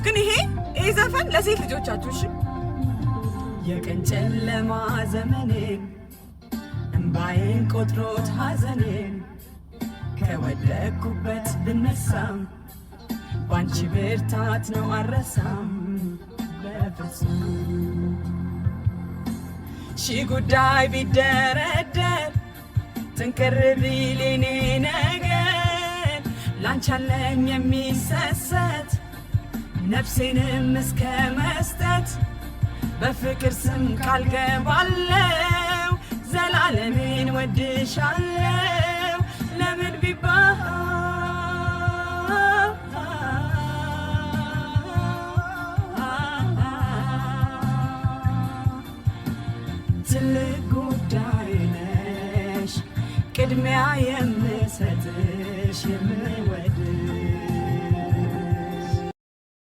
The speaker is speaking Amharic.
ግን ይሄ ዘፈን ለሴት ልጆቻችሁ እሺ። የቀን ጨለማ ዘመኔን፣ እምባዬን ቆጥሮት ሐዘኔን፣ ከወደቅኩበት ብነሳም ባንቺ ብርታት ነው፣ አረሳም በፍጹም። ሺ ጉዳይ ቢደረደር፣ ጥንቅር ቢል የኔ ነገር፣ ላንቺ አለኝ የሚሰሰት ነፍሴንም እስከ መስጠት። በፍቅር ስም ቃል ገባለው፣ ዘላለሜን ወድሻለው። ለምን ቢባል ትልቅ ጉዳይ ነሽ፣ ቅድሚያ የምሰጥሽ የምወድሽ።